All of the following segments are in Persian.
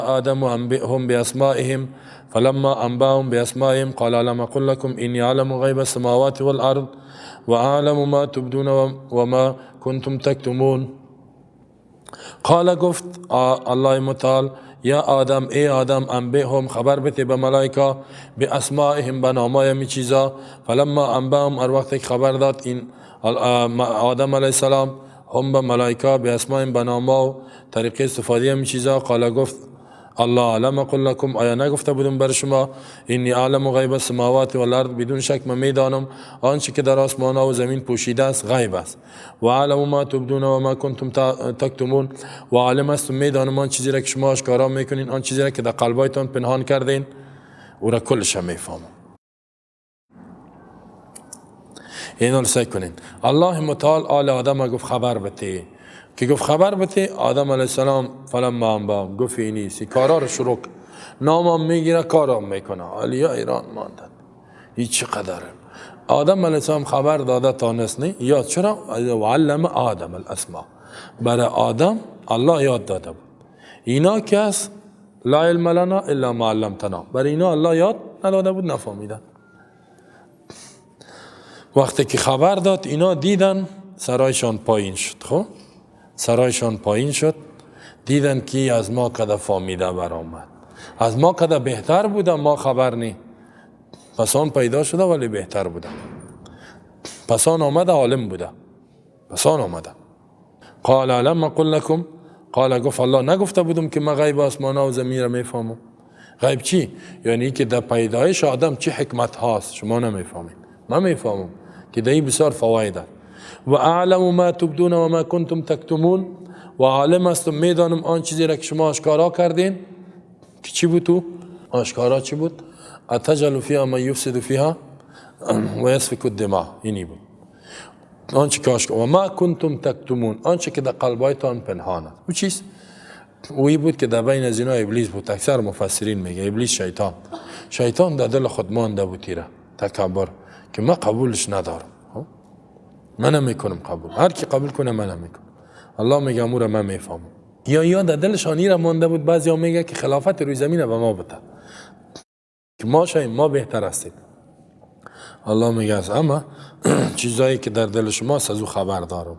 آدم انبئهم بأسمائهم فلما أنبأهم بأسمائهم قال ألم أقل لكم إني أعلم غيب السماوات والأرض وأعلم ما تبدون وما كنتم تكتمون. قال گفت الله متعال یا آدم، ای آدم، انبئهم خبر بده به ملائکه، بأسمائهم به نامای می چیزا. فلما انبأهم هر وقت خبر داد این آدم علیه السلام هم به ملائکه بأسمائهم به ناما و طریقه استفاده می چیزا، قال گفت الله الم اقل لکم آیا نگفته بودم بر شما انی اعلم غیب السماوات والارض، بدون شک من میدانم آنچه که در آسمان ها و زمین پوشیده است غیب است، و اعلم ما تبدون و ما کنتم تکتمون، و عالم است میدانم آن چیزی را که شما آشکارا میکنین، آن چیزی را که در قلبایتان پنهان کردین او را کلش میفهمم. اینا رو سعی کنین. الله متعال آل آدم گفت خبر بده، که گفت خبر بده آدم علیه السلام فلما انبأهم گفت اینی سی کارا رو شروع، نامم میگیره کارام میکنه. علیا ایران ماندن هیچ قدره. آدم علیه السلام خبر داده تانست نی یاد، چرا؟ وعلم آدم الاسماء، برای آدم الله یاد داده بود. اینا کس لا علم لنا الا ما علمتنا، برای اینا الله یاد نداده بود، نفهمیدن. وقتی که خبر داد اینا دیدن سرایشان پایین شد. خب سرایشان پایین شد، دیدن که از ما کده فامیده برآمد، از ما کده بهتر بوده، ما خبر نی. پس آن پیدا شده ولی بهتر بوده، پس آن آمده عالم بوده، پس آن آمده. قال الم اقل لکم، قال گفت الله نگفته بودم که من غیب آسمان ها و زمین را میفهمم. غیب چی؟ یعنی که در پیدایش آدم چه حکمت هاست شما نمیفهمید، من میفهمم که در این بسیار فواید است. و اعلم ما تبدون و ما کنتم تکتمون، و عالم هستم میدانم آن چیزی را که شما آشکارا کردین، که چی بود تو؟ آشکارا چی بود؟ اتجعل فیها من یفسد فیها و یسفک الدماء، اینی بود آنچه که آشکارا. و ما کنتم تکتمون، آنچه که در قلبایتان پنهان است. او چیست؟ اویی بود که در بین از اینا ابلیس بود. اکثر مفسرین میگه ابلیس شیطان، شیطان در دل خود مانده بود تیره تکبر که من قبولش ندارم، من نمیکنم قبول، هر کی قبول کنه من نمیکنم. الله میگه امور من میفهمم. یا در دلشان را مانده بود. بعضیا میگه که خلافت روی زمین به ما بده که ما شایم، ما بهتر هستیم. الله میگه از اما چیزایی که در دل شماست از او خبر دارم.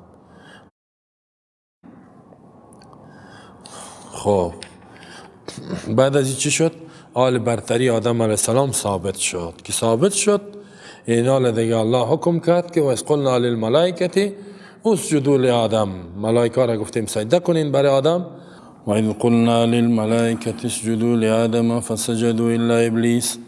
خب بعد از این چی شد؟ آل برتری آدم علیه السلام ثابت شد. که ثابت شد این حال دیگه الله حکم کرد که و اذ قلنا للملائکة اسجدوا لآدم، ملائکه را گفتیم سجده کنین برای آدم. و اذ قلنا للملائکة اسجدوا لآدم فسجدوا الا ابلیس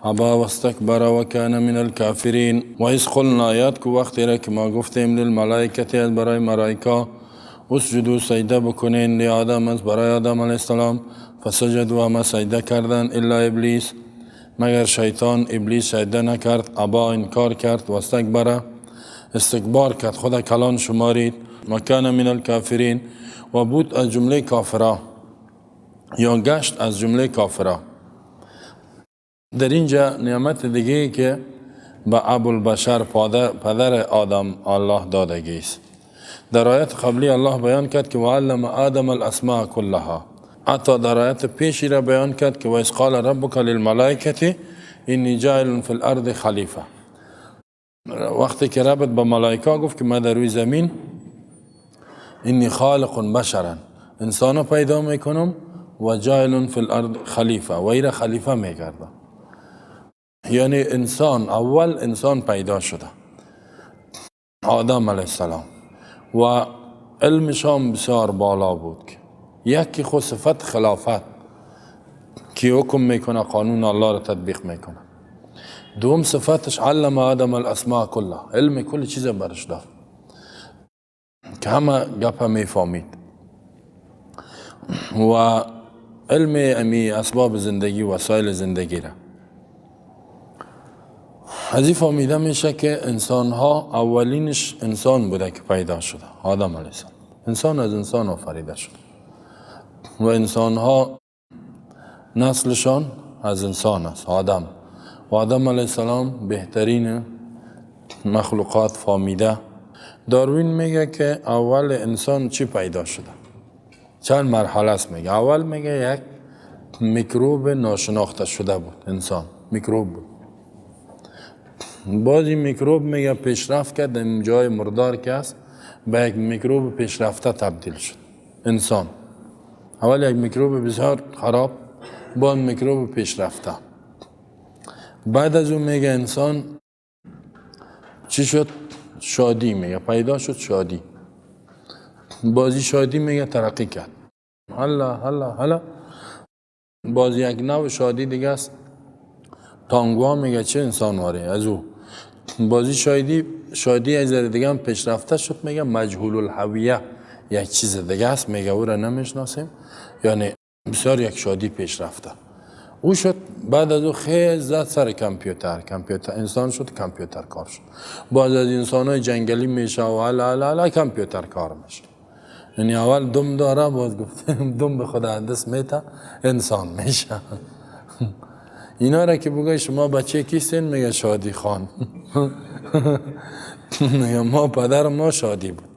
ابا واستکبر و کان من الکافرین. و اذ قلنا، یاد کو وقتی را که ما گفتیم للملائکة از برای ملائکه اسجدوا سجده بکنین لآدم از برای آدم علیه السلام، فسجدوا همه سجده کردن الا ابلیس مگر شیطان ابلیس سجده نکرد، ابا انکار کرد، و استکبر استکبار کرد، خدا کلان شمارید، مکان من الکافرین و بود از جمله کافرا یا گشت از جمله کافرا. در اینجا نعمت دیگه که به ابوالبشر پدر آدم الله دادگی است. در آیت قبلی الله بیان کرد که وعلم آدم الاسماء كلها، حتی در آیت پیشی را بیان کرد که و اذ قال ربک للملائکة انی جاعل فی الارض خلیفه. وقتی که ربت به ملائکه گفت که من در روی زمین انی خالق بشرا، انسان پیدا میکنم و جاعل فی الارض خلیفه، و ایره خلیفه میگردم. یعنی انسان اول انسان پیدا شده آدم علیه السلام و علمشان بسیار بالا بود. یکی خود صفت خلافت که حکم میکنه قانون الله را تطبیق میکنه. دوم صفتش علم آدم الاسماء كلها، علم کل چیز برش داد که همه گپه میفهمید و علم امی اسباب زندگی و وسایل زندگی را. از این فهمیده میشه که انسان ها اولینش انسان بوده که پیدا شده، آدم علیه السلام. انسان از انسان آفریده شده و انسان ها نسلشان از انسان است، آدم. و آدم علیه السلام بهترین مخلوقات فامیده. داروین میگه که اول انسان چی پیدا شده؟ چند مرحله است میگه. اول میگه یک میکروب ناشناخته شده بود، انسان میکروب بود. باز این میکروب میگه پیشرفت کرد، در جای مردار که است به یک میکروب پیشرفته تبدیل شد. انسان اول یک میکروب بسیار خراب، باز میکروب پیشرفته. بعد از اون میگه انسان چی شد؟ شادی میگه پیدا شد، شادی. بازی شادی میگه ترقی کرد، هلا هلا هلا. باز یک نوع شادی دیگه است، تانگوا میگه چه انسان واره از او. بازی شادی از دیگه هم پیشرفته شد، میگه مجهول الهویه، یک چیز دیگه است، میگه او را نمیشناسیم، یعنی بسیار یک شادی پیشرفته او شد. بعد از او خیلی زد سر کامپیوتر، کامپیوتر انسان شد، کامپیوتر کار شد. باز از انسان های جنگلی میشه و هلا هلا هلا کامپیوتر کار میشه. یعنی اول دم داره، باز گفتیم دم به خدا هندس میته انسان میشه. اینا را که بگه شما بچه کیستین؟ میگه شادی خان. میگه ما پدر ما شادی بود.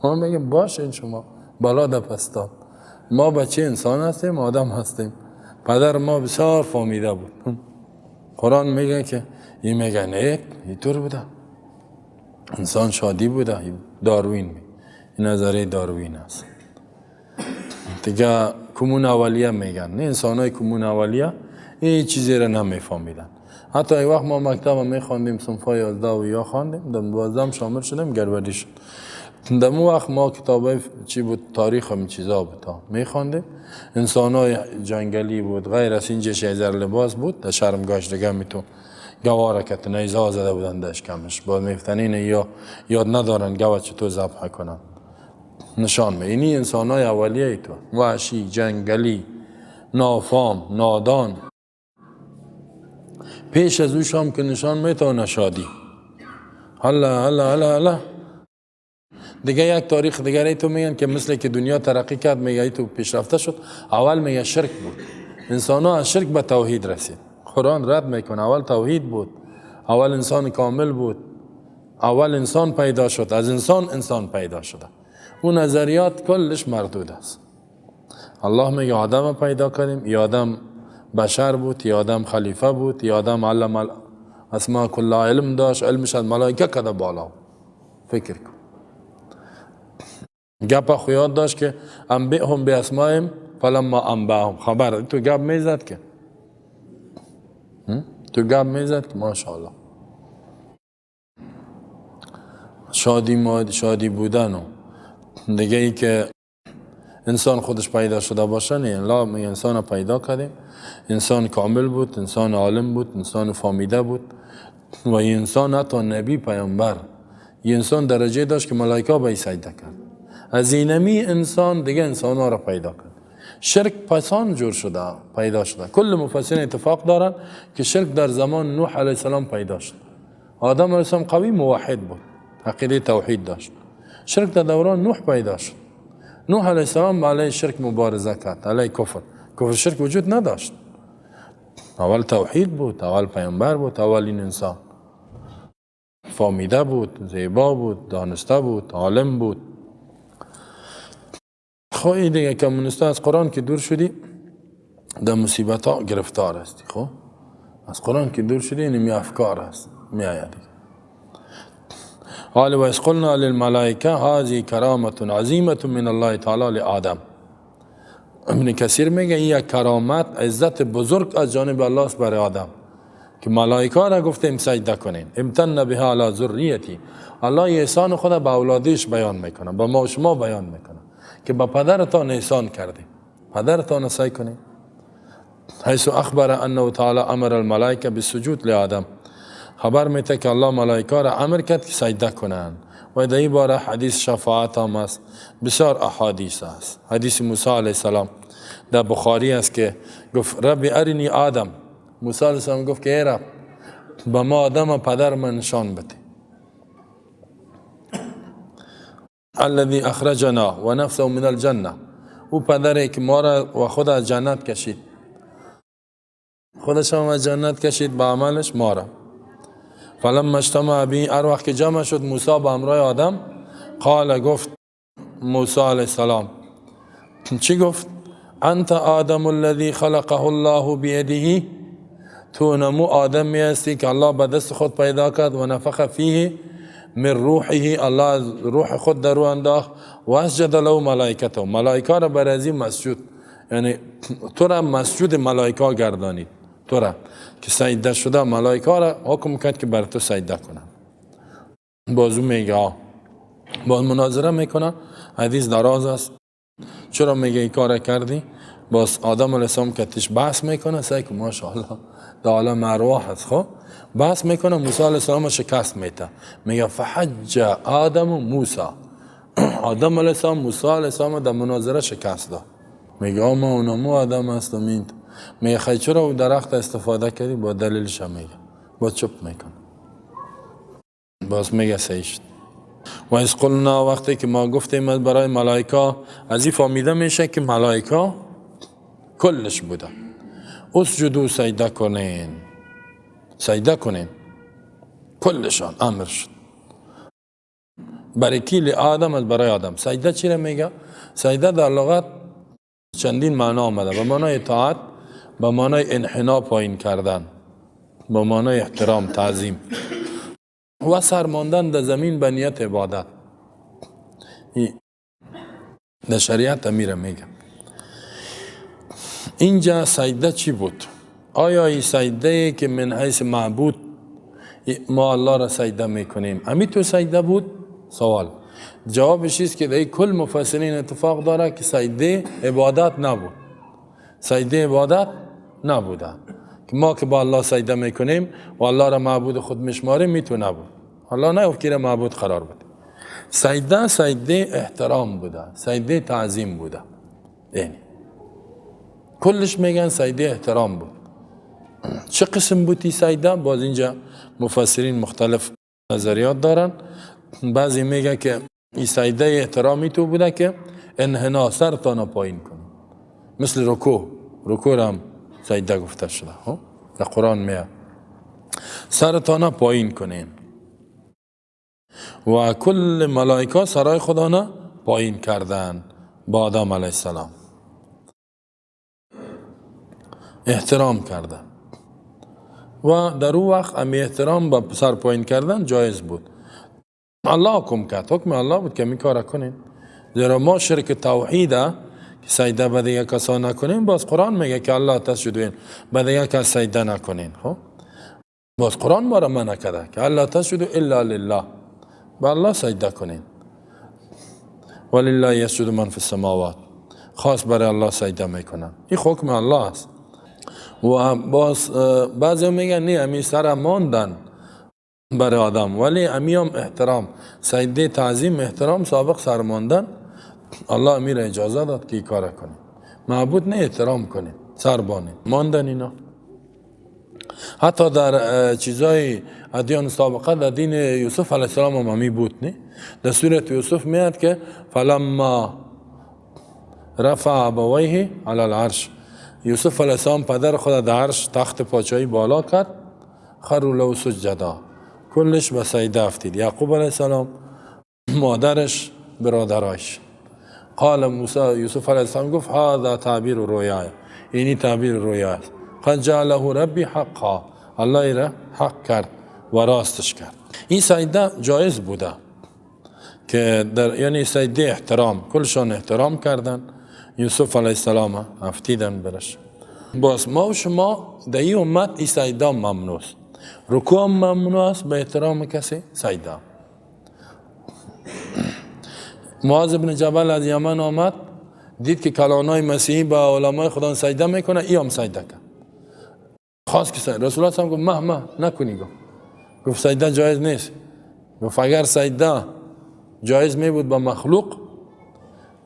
ما میگه باشین شما بالا دپستان، ما بچه انسان هستیم، آدم هستیم، پدر ما بسیار فامیده بود. قرآن میگه که این میگه نه اینطور بوده، انسان شادی بوده. داروین میگه، این نظریه داروین است دیگه. کمون اولیه میگن، نه انسان های کمون اولیه این چیزی را نمیفهمیدن. حتی یک وقت ما مکتب میخواندیم، صنفای 11 و یا خواندیم، در 12 شامل شدیم، گروری شد. در اون وقت ما کتابای چی بود، تاریخ هم چیزا بود میخواندیم. انسان های جنگلی بود، غیر از این جش زر لباس بود، در شرمگاهش دیگه میتون گواره که نیزه زده بودن در اشکمش، باز میفتنین یا یاد ندارن گوه چطور ذبح کنن. نشان می اینی انسان های اولیه ای تو، وحشی، جنگلی، نافام، نادان. پیش از او شام که نشان میتونه شادی. هلا هلا هلا هلا. دیگه یک تاریخ دیگه ای تو میگن که مثل که دنیا ترقی کرد، میگه ای تو پیشرفته شد. اول میگه شرک بود، انسان ها از شرک به توحید رسید. قرآن رد میکنه، اول توحید بود، اول انسان کامل بود، اول انسان پیدا شد، از انسان انسان پیدا شده. اون نظریات کلش مردود است. الله میگه آدم پیدا کردیم، ای آدم بشر بود، ای آدم خلیفه بود، ای آدم علم اسماء کل علم داشت، علمش از ملائکه کده بالا. فکر کن گپ خو یاد داشت که انبئهم باسمائهم فلما انبأهم، خبر تو گپ میزد که تو گپ میزد که ماشاءالله. شادی شادی بودن و دیگه ای که انسان خودش پیدا شده باشه نه. الله میگه انسان پیدا کردیم، انسان کامل بود، انسان عالم بود، انسان فامیده بود و انسان حتی نبی پیامبر. این انسان درجه داشت که ملائکه به سجده کرد. از اینمی انسان دیگه انسان ها را پیدا کرد. شرک پسان جور شده، پیدا شده. کل مفسرین اتفاق دارن که شرک در زمان نوح علیه السلام پیدا شد. آدم علیه السلام قوی موحد بود، عقیده توحید داشت. شرک در دوران نوح پیدا شد. نوح علیه السلام علیه شرک مبارزه کرد، علیه کفر. کفر شرک وجود نداشت. اول توحید بود، اول پیامبر بود، اولین انسان فامیده بود، زیبا بود، دانسته بود، عالم بود. خب این دیگه کمونیست از قرآن که دور شدی در مصیبت ها گرفتار هستی. خب از قرآن که دور شدی اینمی افکار هست می آید دیگه. قال و اذ قلنا للملائکه هذه کرامة عظیمة من الله تعالی لآدم. ابن کثیر میگه این یک کرامت، عزت بزرگ از جانب الله است برای آدم که ملائکه را گفتیم سجده کنین. امتن بها علی ذریتی. الله احسان خود به اولادش بیان میکنه، به ما شما بیان میکنه که به پدرتان احسان کردیم، پدرتان سعی کنین. حیث اخبر انه تعالی امر الملائکه بالسجود لآدم. خبر میده که الله ملائکه را امر کرد که سجده کنند. و در این باره حدیث شفاعت هم است، بسیار احادیث است. حدیث موسی علیه السلام در بخاری است که گفت ربی ارنی آدم. موسی علیه السلام گفت که ای رب به ما آدم پدر من نشان بده. الذي اخرجنا و نفسه من الجنه. او پدری که ما را و خود از جنت کشید، خودش هم از جنت کشید به عملش ما را. فلما اجتمع به، هر وقت که جمع شد موسی به همراه آدم، قال گفت موسی علیه السلام چی گفت؟ انت آدم الذي خلقه الله بیده، تو نمو آدمی هستی که الله به دست خود پیدا کرد، و نفخ فیه من روحه، الله از روح خود در او انداخت، و اسجد له ملائکته، ملائکه را بر ازی مسجود، یعنی تو را مسجود ملائکه گردانید، تو را که سجده شده ملائکه را حکم کرد که بر تو سجده کنن. بازو میگه، باز مناظره میکنه، حدیث دراز است، چرا میگه این کار کردی؟ باز آدم علیه السلام که تش بحث میکنه، سعی که ماشاءالله در عالم ارواح هست، خب بحث میکنه، موسی علیه السلام شکست میده، میگه فحج آدم و موسی، آدم علیه السلام موسی علیه السلام در مناظره شکست داد. میگه ما اونمو آدم هستم، این میگه خیلی چرا او درخت استفاده کردی؟ با دلیلش میگه، با چپ میکنه، باز میگه صحیح شد. و از قلنا، وقتی که ما گفتیم برای ملائکه، از این فهمیده میشه که ملائکه کلش بوده، اسجدوا سجده کنین، سجده کنین، کلشان امر شد. برای کی؟ آدم، از برای آدم. سجده چی را میگه؟ سجده در لغت چندین معنا آمده، به معنای اطاعت، به معنای انحنا پایین کردن، به معنای احترام تعظیم، و سرماندن در زمین به نیت عبادت. در شریعت امیره میگه. اینجا سجده چی بود؟ آیا این سجده که من حیث معبود ما الله را سجده میکنیم، امی تو سجده بود؟ سوال. جوابش است که در کل مفسرین اتفاق داره که سجده عبادت نبود، سجده عبادت نبوده که ما که با الله سجده میکنیم و الله را معبود خود میشماریم، میتونه بود. الله نه که را معبود قرار بده. سجده سجده احترام بوده، سجده تعظیم بوده، یعنی کلش میگن سجده احترام بود. چه قسم بودی سجده؟ باز اینجا مفسرین مختلف نظریات دارن. بعضی میگه که این سجده احترامی تو بوده که انحنا سرتان پایین کن، مثل رکوع، رکوع هم سجده گفته شده، در قرآن میاد سرتان پایین کنین، و کل ملائکه سرای خدا پایین کردن با آدم علیه السلام احترام کردن، و در او وقت امی احترام با سر پایین کردن جایز بود. الله حکم کرد، حکم الله بود که می کار کنین، زیرا ما شرک توحیده که سجده به دیگه کسا نکنیم. باز قرآن میگه که الله تسجدون، به دیگه کس سجده نکنین. خب باز قرآن ما را منع کرده که الله تسجدوا الا لله، به الله سجده کنین، ولله یسجد من فی السماوات، خاص برای الله سجده میکنن، این حکم الله است. و باز بعضی میگن نه، امی سر ماندن برای آدم، ولی امی هم احترام، سجده تعظیم احترام سابق سر ماندن، الله امیر اجازه داد که کار کنیم، معبود نه احترام کنیم، سر بانیم ماندن اینا. حتی در چیزای ادیان سابقه، در دین یوسف علیه السلام هم همی بود، نه؟ در سورة یوسف میاد که فلما رفع ابویه علی العرش، یوسف علیه السلام پدر خود در عرش تخت پادشاهی بالا کرد، خروا له سجدا، کلش به سجده افتید. یعقوب علیه السلام، مادرش، برادرایش. قال موسی، یوسف علیه السلام گفت هذا تعبیر رویای، اینی تعبیر رویا است. قد جعله ربی حقا، الله را حق کرد و راستش کرد. این سجده جایز بوده که در، یعنی سجده احترام، کلشان احترام کردن، یوسف علیه السلام افتیدن برش. باز ما و شما در این امت این سجده ممنوع است، رکوع ممنوع است به احترام کسی، سجده. معاذ بن جبل از یمن آمد، دید که کلانای مسیحی با علمای خدا سجده میکنه، ای هم سجده کرد. خواست که سجده، رسول الله صلی الله علیه و آله گفت مه نکنی، گفت سجده جایز نیست. گفت اگر سجده جایز می بود با مخلوق،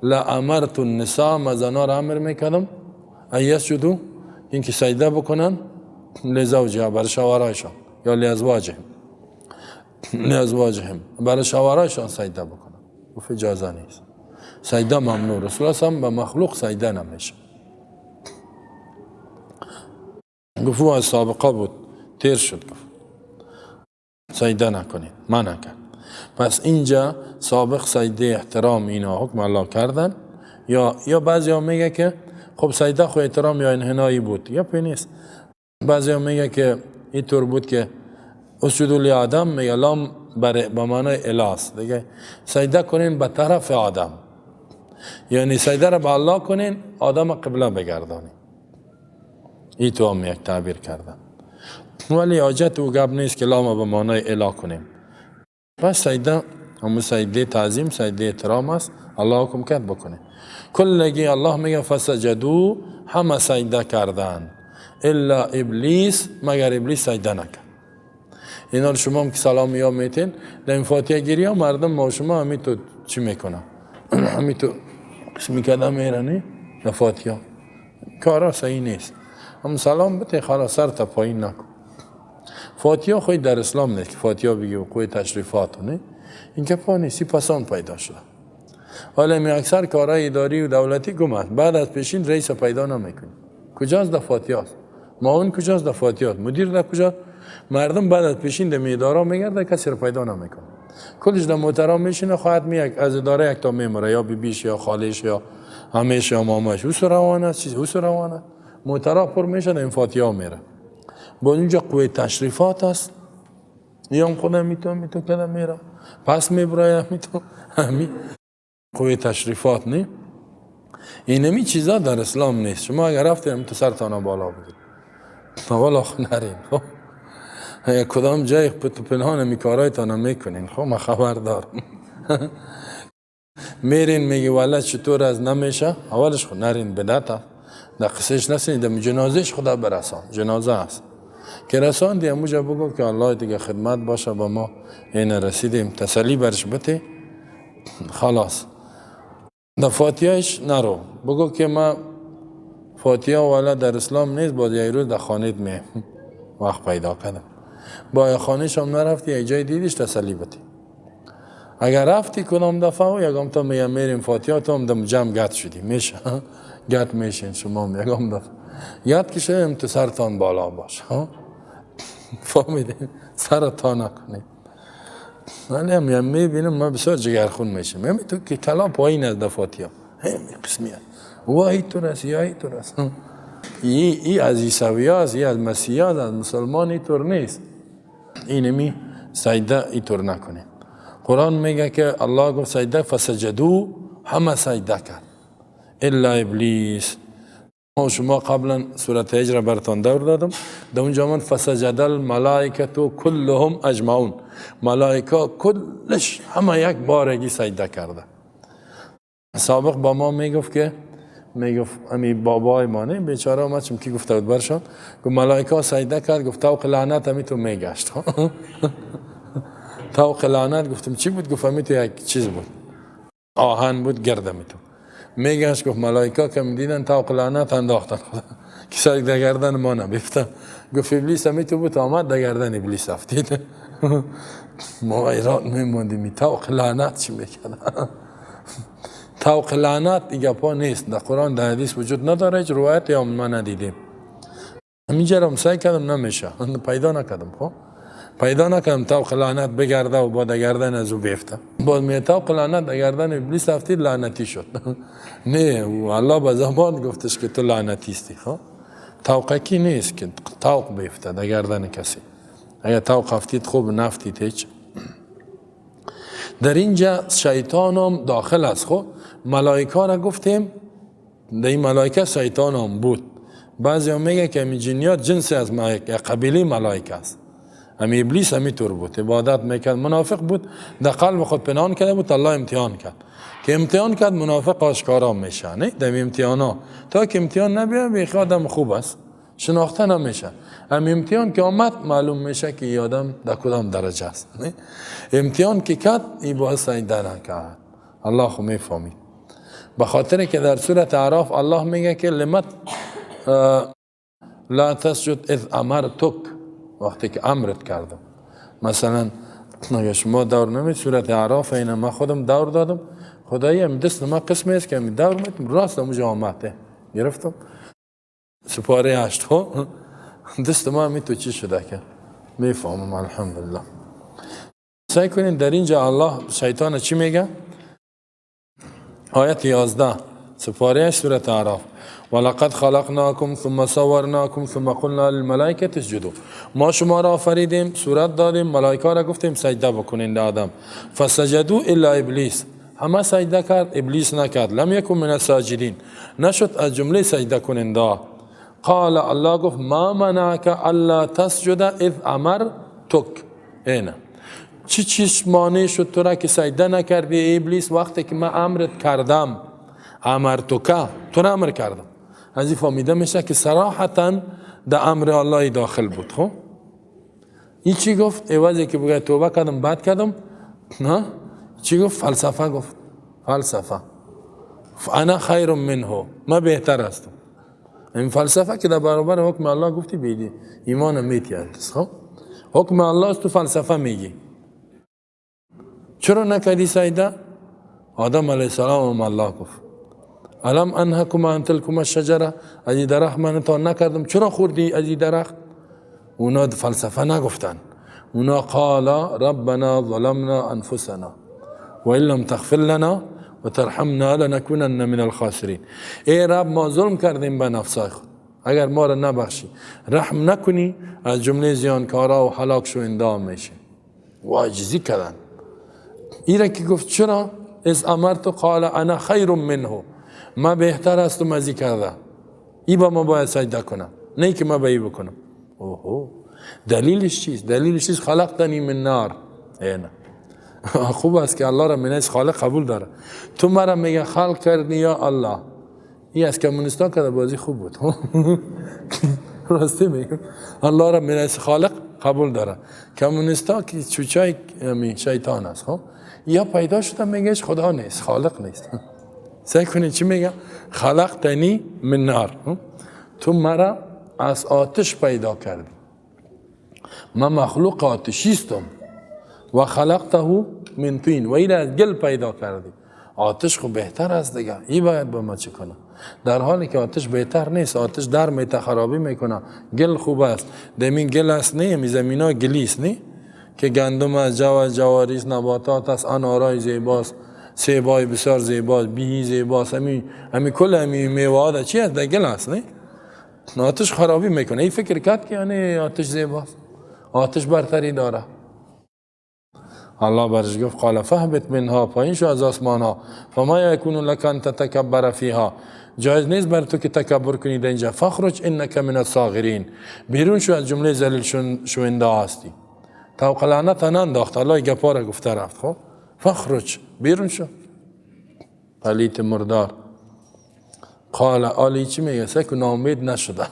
لامرت النساء، ما زنا را امر میکردم ان یسجدوا، اینکه سجده بکنن لزوجها، برای شوهرایشان، یا لازواجهم، لازواجهم، برای شوهرایشان سجده بکنن. گفت اجازه نیست، سجده ممنوع. رسول الله صلی الله علیه و آله به مخلوق سجده نمیشه. گفت او از سابقه بود، تیر شد، گفت سجده نکنید، منع کرد. پس اینجا سابق سجده احترام اینا حکم الله کردن. یا بعضی ها میگه که خب سجده خو احترام یا انحنایی بود، گپی نیست. بعضی هم میگه که اینطور بود که اسجدوا لآدم، میگه لام به معنای الاست دیگه، سجده کنین به طرف آدم، یعنی سجده را به الله کنین، آدم قبله بگردانین. این تو هم یک تعبیر کردن، ولی حاجت او گپ نیست که لام به معنای اله کنیم. پس سجده همون سجده تعظیم، سجده احترام است، الله حکم کرد بکنه. کلگی الله میگه فسجدو، همه سجده کردن، الا ابلیس، مگر ابلیس سجده نکرد. اینا رو شما هم که سلام یا میتین در این فاتحه گیری ها، مردم ما شما همین تو چی میکنن؟ همین تو قسمی کردن میرنی در فاتحه، کارا صحیح نیست. هم سلام بده خلاص، سر تا پایین نکن. فاتحه خود در اسلام نیست که فاتحه بگی و قوی تشریفات نه، این که پا نیستی پسان پیدا شده. حالا می اکثر کارهای اداری و دولتی گم است، بعد از پیشین رئیس پیدا نمیکنی. کجاست؟ در فاتحه است. معاون کجاست؟ در فاتحه است. مدیر در کجاست؟ مردم بعد از پیشین در اداره میگرده، کسی رو پیدا نمیکنه. کلش در محترم میشینه، خواهد می از اداره یک تا میمره، یا بیبیش یا خالش یا همیش یا ماماش، او روان است، چیز او روان است. محترم پر میشه، این فاتحه میره. با اونجا قوه تشریفات است، یا خودم میتونم میتون کدام میره پس میبرایم میتون همین قوه تشریفات نی. اینمی چیزا در اسلام نیست. شما اگر رفتیم تو سرتان بالا بگیر، والا خو نرین. خب اگر کدام جای تو پنهان می کارایتان میکنین، خب من خبر دارم. میرین میگی والا چطور از نمیشه، اولش خو نرین، بدعت در قصهش نسین، در جنازهش خدا برسان، جنازه است که رساندی اموجا بگو که الله دیگه خدمت باشه با ما، این رسیدیم، تسلی برش بده خلاص. در فاتحهش نرو، بگو که ما فاتحه والا در اسلام نیست، باز یک روز در خانه می وقت پیدا کردم، با خانهش هم نرفتی، یک جای دیدیش تسلی بده. اگر رفتی کدام دفعه و یکم تا میگم میریم فاتحه، تو هم دم جمع گت شدی میشه، گت میشین شما هم یکم دفعه یاد که شدیم تو سرتان بالا باش، فهمیدین؟ سرتان نکنید. ولی هم میبینم من بسیار جگرخون میشم، میگم تو که کلام پایین از دفاتیا همین قسمی است، وای تو رس یا تو رس، ای از عیسوی هست، ای از مسیحی هست، از مسلمان اینطور نیست. اینمی سجده اینطور نکنید. قرآن میگه که الله گفت سجده، فسجدو، همه سجده کرد الا ابلیس. ما شما قبلا سورة هجر براتون دور دادم، در اونجا من فسجد الملائکه کلهم اجمعون، ملائکه کلش همه یک بارگی سجده کرده. سابق با ما میگفت که میگفت امی بابای ما نه بیچاره آمد، چون کی گفته بود برشان، گفت ملائکه سجده کرد، گفت طوق لعنت همی تو میگشت. طوق لعنت گفتم چی بود؟ گفت همی تو یک چیز بود، آهن بود، گرد همی تو میگشت. گفت ملائکه که میدیدن طوق لعنت انداختن خدا که سر در گردن ما نبیفتن. گفت ابلیس همی تو بود، آمد در گردن ابلیس افتید. ما ایران میموندیم طوق لعنت چی میکرد؟ طوق لعنت دیگه پا نیست، در قرآن در حدیث وجود نداره، هیچ روایتی هم ما ندیدیم. همینجا رو سعی کردم نمیشه، پیدا نکردم، خب پیدا نکردم طوق لعنت بگرده و با گردن از او بیفته. باز می طوق لعنت در گردن ابلیس افتید، لعنتی شد. نه الله به زبان گفتش که تو لعنتی استی. خب طوقکی نیست که طوق بیفته در گردن کسی، اگر طوق افتید خوب، نفتید هیچ. در اینجا شیطان هم داخل است. خب ملائکه را گفتیم، در این ملائکه شیطان هم بود. بعضی هم میگه که همین جنیات جنس از قبیله ملائکه است. همی ابلیس همی طور بود، عبادت میکرد، منافق بود، در قلب خود پنهان کرده بود، الله امتحان کرد که امتحان کرد منافق آشکارا میشه، نه در امتحان ها تا که امتحان نبیاد بیخی آدم خوب است شناخته نمیشه. هم امتحان که آمد معلوم میشه که این آدم در کدام درجه است. نه امتحان که کرد این باید سجده نکرد، الله خو میفهمید. به خاطر که در سورة اعراف الله میگه که لمت لا تسجد اذ امرتک، وقتی که امرت کردم. مثلا اگه شما دور نمید سورة اعراف، اینا ما خودم دور دادم، خدایی هم دست ما قسمی است که هم دور میتم راست همونجا آمده گرفتم سپاره 8. خب دست ما می تو چی شده که میفهمم الحمدلله. سعی کنین در اینجا الله شیطان چی میگه؟ آیت 11 سپاره 8 سورة اعراف، ولقد خلقناکم ثم صورناکم ثم قلنا للملائکه اسجدوا. ما شما را آفریدیم، صورت دادیم، ملائکه را گفتیم سجده بکنین آدم. فسجدوا الا ابلیس، همه سجده کرد، ابلیس نکرد. لم یکن من الساجدین، نشد از جمله سجده کننده. قال الله گفت ما منعک الا تسجد اذ امرتک. اینه چی چیز مانع شد تو را که سجده نکردی ابلیس وقتی که من امرت کردم؟ امرتک، تو را امر کردم. از این فهمیده میشه که صراحتا در امر الله داخل بود. خب این چی گفت؟ عوضی که بگه توبه کردم بد کردم، نه چی گفت؟ فلسفه گفت. فلسفه انا خیر منه، من بهتر هستم. این فلسفه که در برابر حکم الله گفتی بیدی ایمان میتی هست. خب حکم الله است، تو فلسفه میگی. چرا نکردی سجده؟ آدم علیه السلام الله گفت الم انهکما عن تلکما الشجره، از این درخت من تا نکردم، چرا خوردی از این درخت؟ اونا فلسفه نگفتن، اونا قالا ربنا ظلمنا انفسنا و ان لم تغفر لنا و ترحمنا لنکونن من الخاسرین. ای رب ما ظلم کردیم به نفسای خود، اگر ما را نبخشی رحم نکنی از جمله زیانکارا و هلاک شونده میشه. و عاجزی کردن. ایره که گفت چرا؟ از امرت قال انا خیر منه، ما بهتر هستم از این کرده، ای با ما باید سجده کنم نه که ما به ای بکنم. اوهو دلیلش چیست؟ دلیلش چیست؟ خلقتنی من نار. اینه خوب است که الله را من خالق قبول داره. تو مرا میگه خلق کردی یا الله. این از کمونیستا کرده بازی خوب بود. راستی میگم الله را من خالق قبول داره. کمونیستا که چوچای شیطان است، خب یا پیدا شده میگه خدا نیست، خالق نیست. سعی کنید چی میگه؟ خلقتنی من نار، تو مرا از آتش پیدا کردی، من مخلوق آتشیستم. و خلقته من طین، و این از گل پیدا کردی. آتش خب بهتر است دیگه، این باید با ما چه کنه؟ در حالی که آتش بهتر نیست، آتش در میته خرابی میکنه. گل خوب است، دمین گل است نه، می زمینا گلیست نه که گندم است، جو است، جواری است، نباتات است، انارای زیباست، سیبای بسیار زیباست، بیهی زیباست، همی کل همی میوه چی است؟ در گل است نه. آتش خرابی میکنه. این فکر کرد که یعنی آتش زیباست، آتش برتری داره. الله برش گفت قال فهبط منها، پایین شو از آسمان ها. فما یکون لک ان تتکبر فیها، جایز نیست بر تو که تکبر کنی در اینجا. فخرج انک من الصاغرین، بیرون شو از جمله ذلیل شونده هستی. طوق لعنت ننداخت، الله گپا را گفته رفت. خب فخرج، بیرون شو پلیت مردار. قال آلی چی میگه؟ سکو ناامید نشده،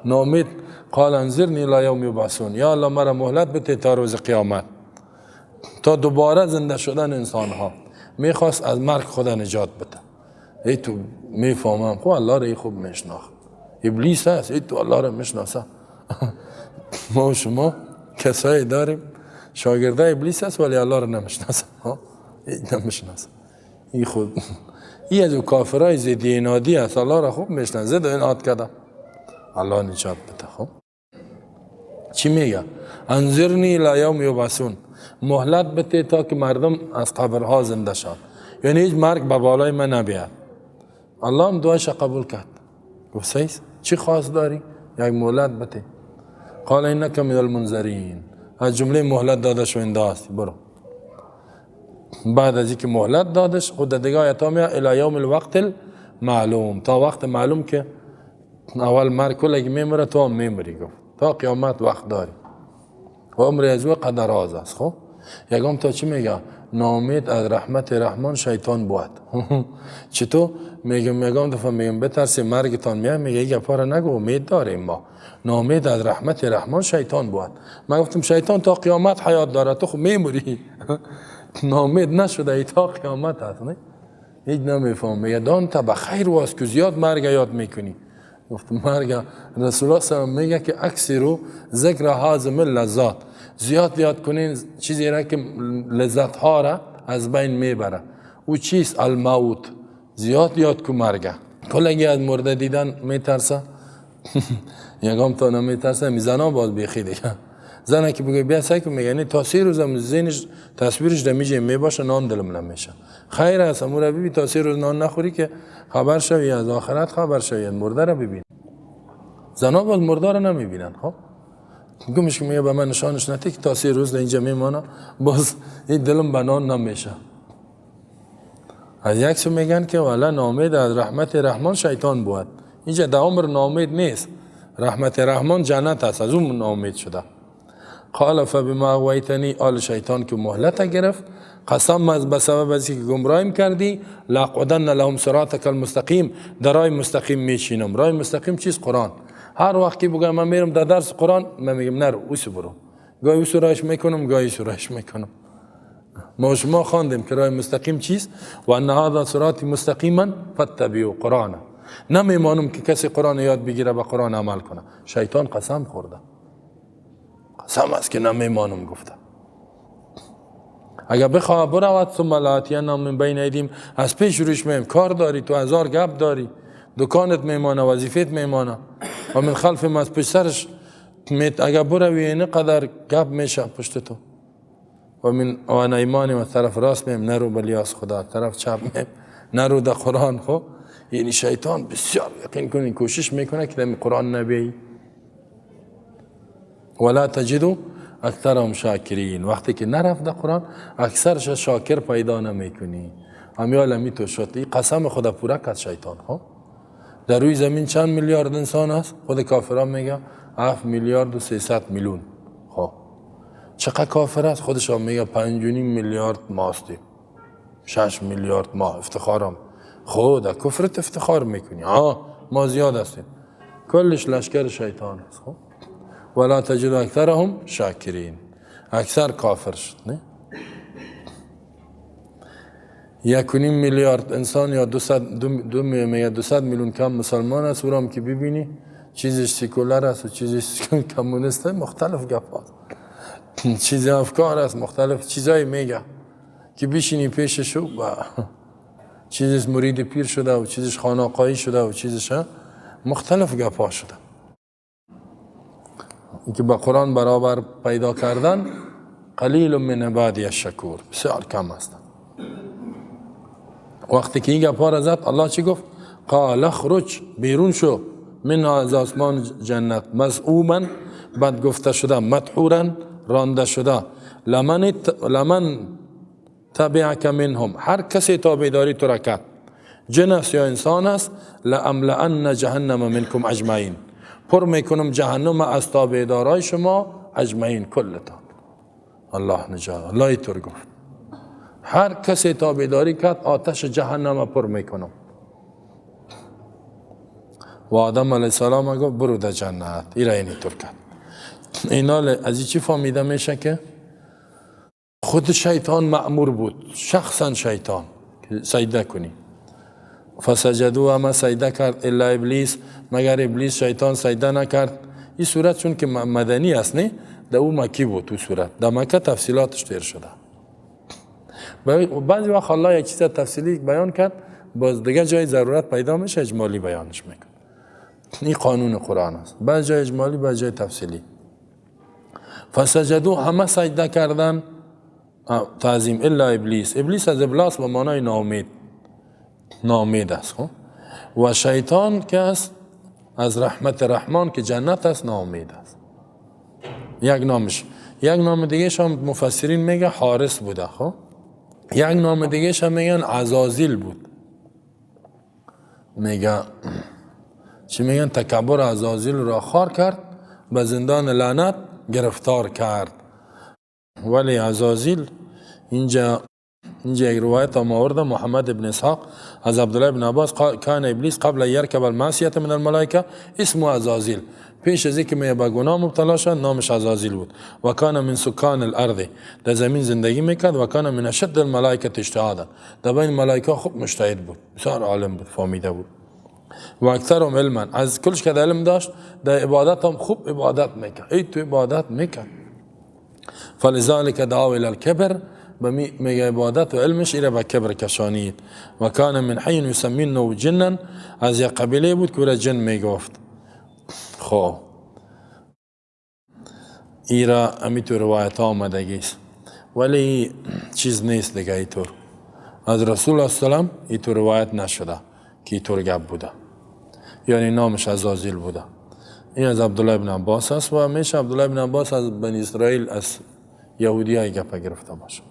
ناامید. قال انظرنی الی یوم یبعثون، یا الله مرا مهلت بده تا روز قیامت، تا دوباره زنده شدن انسان ها. میخواست از مرگ خدا نجات بده. ای تو میفهمم خب الله را خوب میشناخت، ابلیس هست، ای تو الله را میشناسه. ما و شما کسایی داریم شاگرده ابلیس هست ولی الله را نمیشناسه، نمیشناسه. این خود این از کافرای زدی اینادی هست، الله را خوب میشناسه، زد ایناد کرده، الله نجات بده. خب چی میگه؟ انظرنی الی یوم یبعثون، مهلت بده تا که مردم از قبرها زنده شد، یعنی هیچ مرگ به بالای من نبیاد. الله هم دعایش قبول کرد، گفت سیس چی خواست داری؟ یک مهلت بده. قال انک من المنظرین، از جمله مهلت داده شونده هستی، برو. بعد از اینکه مهلت دادش، خود دیگه آیت ها میاد الی یوم الوقت المعلوم، تا وقت معلوم که اول مرگ کلگی میمره تو هم میمری. گفت تا قیامت وقت داری و عمر از او قدر آز است. خب یکم تا چی میگه؟ نامید از رحمت رحمان شیطان بود. چطور؟ میگم دفعه میگم بترسی مرگتان میاد، میگه این گپا را نگو، امید داریم ما. نامید از رحمت رحمان شیطان بود. من گفتم شیطان تا قیامت حیات داره، تو خب میموری. نامید نشده ای تا قیامت هست، نه؟ هیچ نمیفهم. میگه دان تا بخیر واس که زیاد مرگ یاد میکنی. گفتم مرگ رسول الله صلی الله علیه و میگه که اکثرو ذکر هاضم اللذات، زیاد یاد کنین چیزی را که لذت ها را از بین میبره. او چیست؟ الموت. زیاد یاد کو مرگ. کلگی از مرده دیدن میترسه، یگام تا نمیترسه، میزنه باز بیخی دیگه. زنه که بگه بیا سعی کن، میگه تا 3 روزم ذهنش تصویرش در میجه میباشه، نان دلم نمیشه. خیر است امور ببین، تا 3 روز نان نخوری که خبر شوی از آخرت، خبر شوی مرده را ببین. زنا باز مرده را نمیبینن. خب گمش که میگه به من نشانش نده که تا 3 روز در اینجا میمانه، باز این دلم به نان نمیشه. از یک سو میگن که والا نامید از رحمت رحمان شیطان بود. اینجا در عمر نامید نیست، رحمت رحمان جنت است، از اون نامید شده. قال فبما اغویتنی، آل شیطان که مهلت گرفت، قسم از به سبب از که گمراهیم کردی، لاقعدن لهم صراطک المستقیم، در راه مستقیم میشینم. راه مستقیم چیز؟ قرآن. هر وقت که بگم من میرم در درس قرآن، من میگم نرو اوسو برو، گاهی اوسو راهش میکنم، گاهی اوسو راهش میکنم. ما شما خواندیم که راه مستقیم چیست؟ و ان هذا صراطی مستقیما فاتبعوا قرآن. نمیمانم که کسی قرآن یاد بگیره به قرآن عمل کنه. شیطان قسم خورده، قسم است که نمیمانم گفته. اگر بخواه برود ثم لآتینهم من بین ایدیهم، از پیش روش میم، کار داری تو، هزار گپ داری، دکانت میمانه، وظیفت میمانه، و من خلفهم، از پشت سرش اگر بروی اینقدر گپ میشه پشت تو، و من و ایمانی، و طرف راست میم نرو بلیاس خدا، طرف چپ میم نرو در قرآن. خب یعنی شیطان بسیار یقین کنی کوشش میکنه که در قرآن نبی. ولا تجدوا اکثرهم شاکرین. وقتی که نرفت در قرآن اکثرش شاکر پیدا نمیکنی. امیال امی تو شد. این قسم خدا پورا کرد شیطان. خب در روی زمین چند میلیارد انسان است؟ خود کافران میگه 7 میلیارد و 300 میلیون. خب چقدر کافر است؟ خودش هم میگه 5.5 میلیارد ماستیم، 6 میلیارد ما افتخارم. خود در کفرت افتخار میکنی، ما زیاد هستیم. کلش لشکر شیطان است. خب ولا تجد اکثرهم شاکرین، اکثر کافر شد. نه 1.5 میلیارد انسان یا 200 میلیون کم مسلمان است. اورام که ببینی چیزش سیکولر است و چیزش کمونیست، مختلف گپ است، چیز افکار است، مختلف چیزایی میگه که بشینی پیشش و چیزش مرید پیر شده و چیزش خانقاهی شده و چیزش مختلف گپ شده. اینکه با قرآن برابر پیدا کردن قلیل من عبادی الشکور، بسیار کم است. وقتی که این گپ را زد الله چی گفت؟ قال اخرج، بیرون شو، من از آسمان جنت، مزعوما بد گفته شده، مدحورا رانده شده، لمن تبعک منهم، هر کسی تابعداری تو را کرد، جن است یا انسان است، لاملأن جهنم منکم اجمعین، پر میکنم جهنم از تابعدارای شما اجمعین، کلتان. الله نجات، الله اینطور گفت هر کسی تابعداری کرد آتش جهنم پر میکنم. و آدم علیه السلام گفت برو در جنت. ایرا اینطور کرد. اینا از چی فهمیده میشه که خود شیطان مأمور بود، شخصا شیطان که سجده کنی. فسجدوا، اما سجده کرد الا ابلیس، مگر ابلیس شیطان سجده نکرد. این صورت چون که مدنی است نه، در او مکی بود. تو صورت در مکه تفصیلاتش تیر شده. بعضی وقت الله یک چیز تفصیلی بیان کرد، باز دیگه جای ضرورت پیدا میشه اجمالی بیانش میکنه. این قانون قرآن است، بعض جای اجمالی بعض جای تفصیلی. فسجدوا، همه سجده کردن تعظیم، الا ابلیس. ابلیس از ابلاس به معنای ناامید، ناامید است. خب و شیطان که است از رحمت رحمان که جنت است ناامید است. یک نامش، یک نام دیگه هم مفسرین میگه حارس بوده. خب یک نام دیگه هم میگن عزازیل بود. میگه چی میگن؟ تکبر عزازیل را خوار کرد، به زندان لعنت گرفتار کرد. ولی عزازیل اینجا یک روایت هم آورده محمد ابن اسحاق از عبدالله ابن عباس، کان ابلیس قبل یرکب المعصیت من الملائکه اسمه عزازیل، پیش از اینکه می به گناه مبتلا شد نامش عزازیل بود. و کان من سکان الارض، در زمین زندگی میکرد. و کان من اشد الملائکه اجتهادا، در بین ملائکه خوب مجتهد بود، بسیار عالم بود، فهمیده بود. و اکثرهم علما، از کلش که علم داشت در عبادت هم خوب عبادت میکرد، ای تو عبادت میکرد. فلذلك دعا الى الكبر، میگه عبادت و علمش ایره به کبر کشانید. و کان من حی یسمینه جنا، از یک قبیله بود که او را جن میگفت. خب ایرا امی تو روایت آمدگی است، ولی چیز نیست دیگه. ایطور از رسول الله سلام ایطور روایت نشده که ایطور گپ بوده، یعنی نامش عزازیل بوده. این از عبدالله ابن عباس است و میشه عبدالله ابن عباس از بنی اسرائیل، از یهودی های گپ گرفته باشه.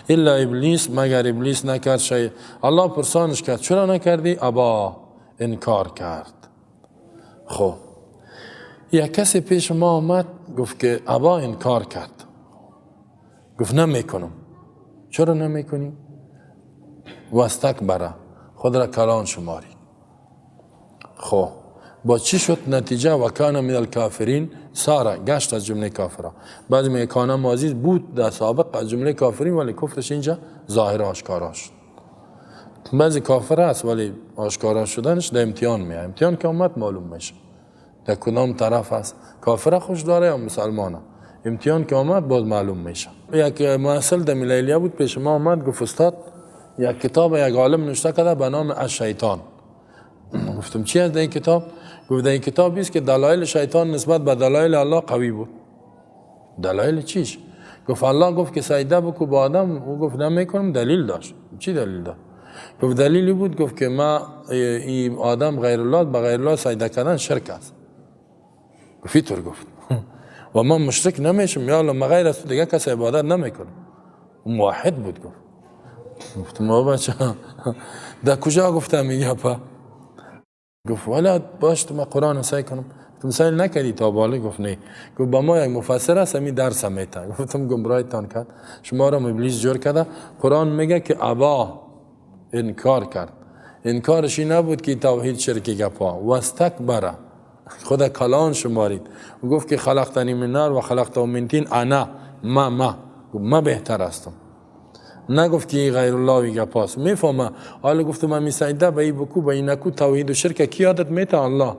الا ابلیس، مگر ابلیس نکرد شی. الله پرسانش کرد چرا نکردی؟ ابا، انکار کرد. خب یک کسی پیش ما آمد گفت که ابا انکار کرد، گفت نمیکنم. چرا نمیکنی؟ واستکبره، خود را کلان شماری. خب با چی شد نتیجه؟ و کان من الکافرین، سارا گشت از جمله کافرها. بعضی میگه کان ماضی بود در سابق از جمله کافرین، ولی کفرش اینجا ظاهر آشکارا شد. بعضی کافر است ولی آشکارا شدنش در امتحان میاد، امتحان که آمد معلوم میشه در کدام طرف است، کافر خوش داره یا مسلمانه. امتحان که آمد باز معلوم میشه. یک محصل در میلیلیا بود، پیش ما آمد گفت استاد یک کتاب یک عالم نوشته کرده به نام الشیطان. گفتم چی از این کتاب؟ گفت این کتاب است که دلایل شیطان نسبت به دلایل الله قوی بود. دلایل چیش؟ گفت الله گفت که سجده بکو با آدم، او گفت نمیکنم. دلیل داشت. چی دلیل داشت؟ گفت دلیلی بود، گفت که ما این آدم غیر الله، به غیر الله سجده کردن شرک است. گفت اینطور گفت و من مشرک نمیشم یا الله، ما غیر از تو دیگه کس عبادت نمیکنم. موحد بود. گفت گفتم بابا بچه در کجا گفتم این گپا؟ گفت والا باش تو ما قرآن سعی کنم. گفتم سعی نکردی تا بالا؟ گفت نه. گفت با ما یک مفسر است همین درس میته. گفتم گمراهتان کرد، شما را ابلیس جور کرده. قرآن میگه که ابا انکار کرد. انکارش این نبود که توحید شرکی گپا، واستکبر، خدا کلان شمارید. و گفت که خلقتنی من نار و خلقته من طین، انا ما ما ما بهتر هستم. نگفت که غیر الله گپاست. میفهمه. حالا گفتم من سجده به این بکو به این نکو، توحید و شرک کی یادت میته؟ الله.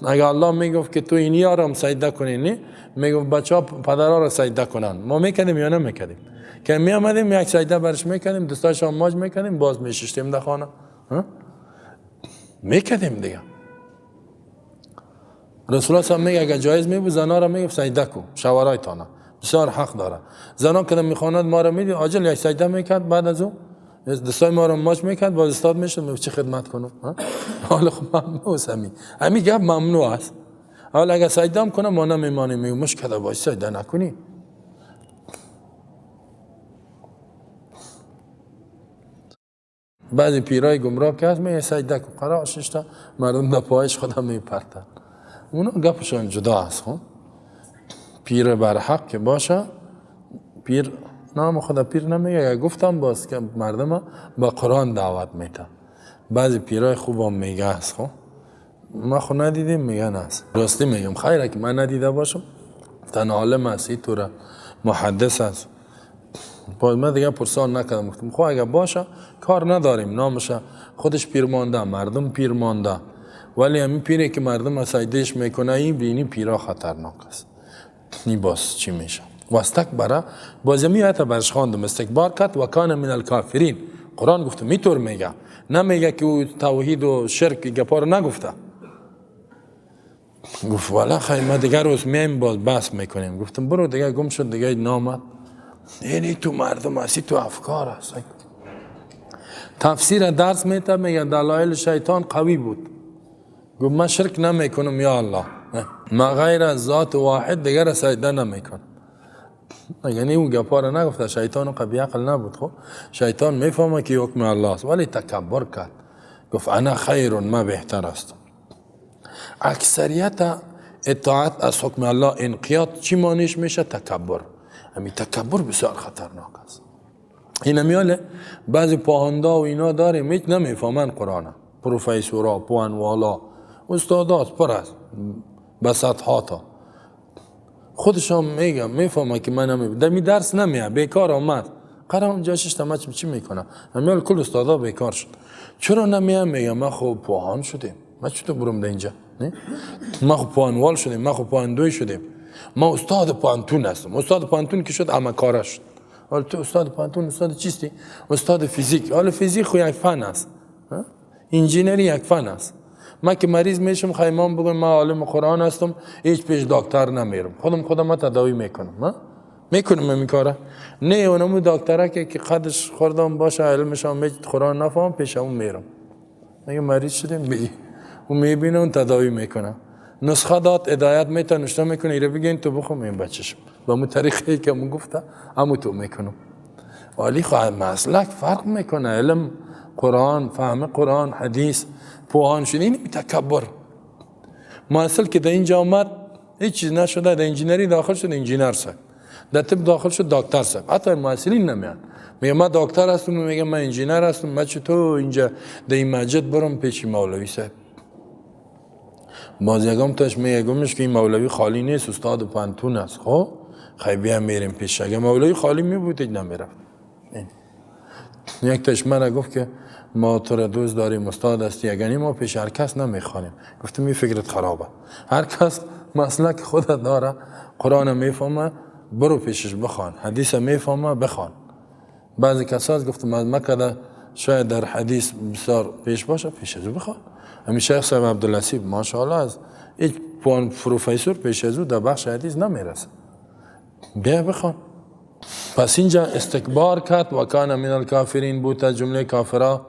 اگه الله میگفت که تو اینی آرام سجده کنی، نه میگفت بچه‌ها پدرها را سجده کنن، ما میکردیم یا نمیکردیم؟ که میآمدیم یک سجده برش میکردیم، دستاش هم ماج میکردیم، باز میششتیم در خانه میکردیم دیگه. رسول الله میگه اگه جایز میبود زنا را میگفت سجده کو، شوهرایتانه بسیار حق داره. زنا که میخواند ما را میدید، عاجل یک سجده میکرد، بعد از او دستای ما را ماچ میکرد، باز استاد میشد میگفت چه خدمت کنم. حالا خب ممنوع است، همین گپ ممنوع است. حالا اگه سجده هم کنم ما نمیمانیم، میگم مشکل باش سجده نکنی. بعضی پیرای گمراه که هست میگه سجده کن، قرار ششتا مردم در پایش خودم میپرتن، اونا گپشان جدا است. خب پیر برحق که باشه، پیر نام خدا پیر نمیگه، گفتم باز که مردم با قرآن دعوت میده. بعضی پیرای خوبم میگه است. خب ما خود ندیدیم میگن است. راستی میگم خیره که من ندیده باشم، تن عالم است، اینطوره محدث است. باز من دیگه پرسان نکردم، گفتم خب اگه باشه کار نداریم، نامش خودش پیر مانده، مردم پیر مانده، ولی همین پیری که مردم سجدهش میکنه این بینی پیرا خطرناک است. این باز چی میشه؟ واستکبره، باز می آیت برش خواندم، استکبار کرد و کان من الکافرین. قرآن گفته میطور میگه، نمیگه که او توحید و شرک گپا رو نگفته. گفت والا خیلی ما دیگه روز میایم باز بحث میکنیم. گفتم برو دیگه، گم شد دیگه نامد. یعنی تو مردم هستی، تو افکار هست. تفسیر درس میته، میگه دلایل شیطان قوی بود. گفت من شرک نمیکنم یا الله، ما غیر از ذات واحد دیگر را سجده نمیکنم. یعنی اون گپا را نگفته، شیطان قبی عقل نبود. خب شیطان میفهمه که حکم الله است، ولی تکبر کرد، گفت انا خیر، ما بهتر هستم. اکثریت اطاعت از حکم الله انقیاد چی مانیش میشه؟ تکبر. همین تکبر بسیار خطرناک است. این میاله بعضی پاهنده و اینا داریم هیچ نمیفهمن قرآن، پروفسورا، پوانوالا، استادات پر است به صدها تا. خودشان میگم میفهمه که من نمی دمی درس نمیه، بیکار آمد قرار اونجا ششتا ما چی میکنه؟ همیال کل استادا بیکار شد. چرا نمیه؟ میگم ما خب پوهان شدیم، ما چطور برم در اینجا؟ ما خب پوهانوال شدیم، ما خب پوهندوی شدیم، ما استاد پوهنتون هستم. استاد پوهنتون که شد اما کاره شد. حالا تو استاد پوهنتون استاد چیستی؟ استاد فیزیک. حالا فیزیک خو یک فن است، انجینری یک فن است. من که مریض میشم خیمان بگم من عالم قرآن هستم، هیچ پیش دکتر نمیرم، خودم تداوی میکنم. میکنم این کاره. نه اونمو دکتره که قدش خوردم باشه، علمش هم قرآن نفهم، پیش اون میرم. میگه مریض شدیم، میگه اون میبینه، اون تداوی میکنه، نسخه داد، هدایت میته، نشته میکنه ایره بگین تو بخون، این بچشم با مو طریقی که مو گفته همو تو میکنم. ولی خو مسلک فرق میکنه، علم قرآن، فهم قرآن، حدیث، پوهان شدین، تکبر. محصل که در اینجا آمد هیچ چیز نشده، در انجینری داخل شد انجینر صاحب، در طب داخل شد دکتر صاحب. حتی محصلین نمیان، میگه من دکتر هستم، میگه من انجینر هستم، من چطور اینجا در این مسجد برم پیش مولوی صاحب؟ باز یکم تاش میگمش که این مولوی خالی نیست، استاد پانتون است. خب خیلی بیا میریم پیش. اگه مولوی خالی می بود نمیرفت. یک تاش من گفت که ما تو را دوست داریم، استاد هستی، اگر ما پیش هر کس نمیخوانیم. گفتم این فکرت خرابه، هر کس مسلک خودت داره، قرآن میفهمه برو پیشش بخوان، حدیث میفهمه بخوان. بعضی کسا گفتم از مکه شاید در حدیث بسیار پیش باشه، پیش از او بخوان. همین شیخ صاحب عبدالحسیب ماشاءالله از هیچ پروفسور پیش از او در بخش حدیث نمیرسه، بیا بخوان. پس اینجا استکبار کرد و کان من الکافرین بود از جمله کافرا.